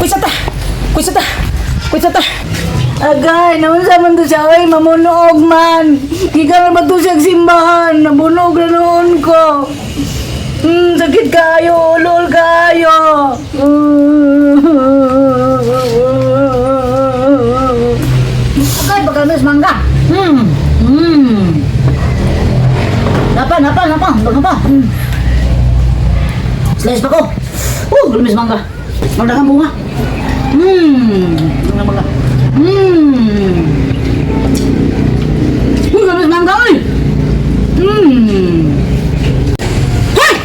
Kuy sa ta. Kuy sa ta. Kuy sa ta. Agay, naman sa man to siya, oy, mamunoog man. Gikan na ba to siya simbahan? Nabunog na noon ko. Sakit kayo, ulol kayo. Okay, pagkamis mangga. Napa, napa, napa, napa. Slice pa ko. Oh, lumis mangga. Magdagang bunga. Mangga, mangga. Lumis mangga, oy. Hoy!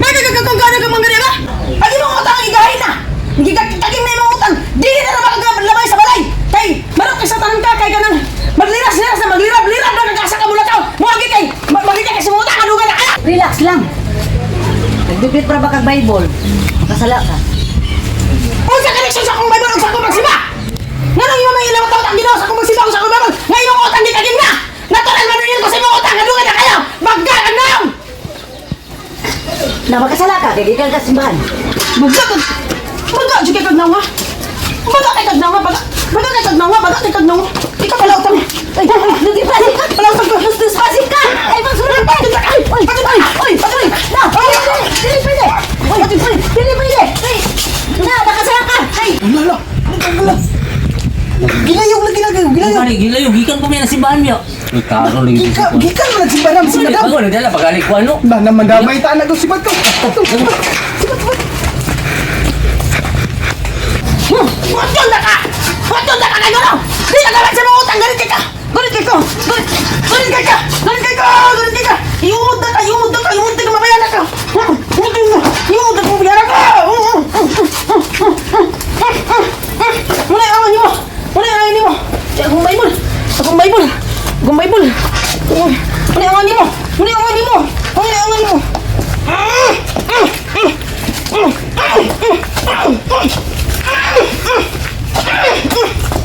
Nagkakakakakana ka mga ba? Ang imong utang ang igahin na. Gikakitaking na imong utang. Dili na na makaglabay sa balay. Kay marok kay sa tanan ka kay kanang magliras-liras na maglirab-lirab na kagasa ka mulakaw. Moagi kay magita kay sa imong utang adugan na anak. Relax lang. Nagbibit para ba kag Bible? Makasala ka. Unsa connection sa akong Bible ug sa akong pagsimba? Nganong imo may ilawat ang Ginoo sa akong pagsimba ug sa akong Bible? Nga imong utang gikagim na. Natural man yun ko sa imong utang adugan na kayo. Bagga ang naong. Na makasala ka, kay gikan ka simbahan. Baga kag baga jud kay kag nawa. Baga kay kag nawa, baga. Baga kay kag nawa, baga kay kag nawa. Ikaw pala utang. Ay, Nagdipasit ka! pala utang ko. Nagdipasit ka! Ay, magsulod ka! Ay, ay, ay, ay, ay. Na! Dili pwede! Uy, dili pwede! Ay, na, nakasala ka! Ay! Wala, wala. Gilayog na gilayog, gilayog. Pare, gilayo, gikan ko may nasimbahan niyo. Ikaw lagi. Gikan, gikan man nagsimba na si madam. Bago nagdala pagaling ko ano. Na naman damay ta na ko sibat ko. Wato na ka! Wato na ka kayo no! Di na gamit sa mga utang, ganit kay ka! Ganit kay ko! Ganit, ganit kay ka! Ganit kay ka! Ganit kay ka! Iumod na ka! Iumod na ka! Iumod na ka! Mamaya na ka! Iumod na! Iumod na ka! Mamaya na ka! Muna yung angan mo! Muna yung angan mo! Akong Bible! Akong Bible! Akong Bible! Muna yung angan mo! Muna yung angan mo! Muna yung angan mo!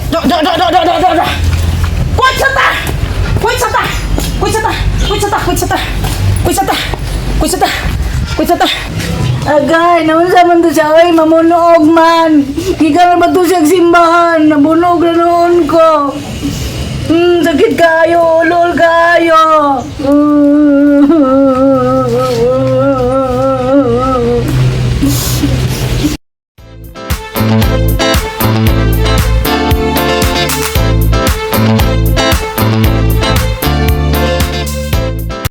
Do, do, do, do, do, do, do, do. Kuit sa ta! Kuit sa ta! Kuit sa ta! Kuit sa ta! Kuit sa ta! Kuit sa ta! Kuit sa ta! Kuit sa ta! Agay, naman sa man to siya, oy, mamunoog man. Gikan na ba to siya simbahan? Nabunog na noon ko. Sakit kayo, ulol kayo.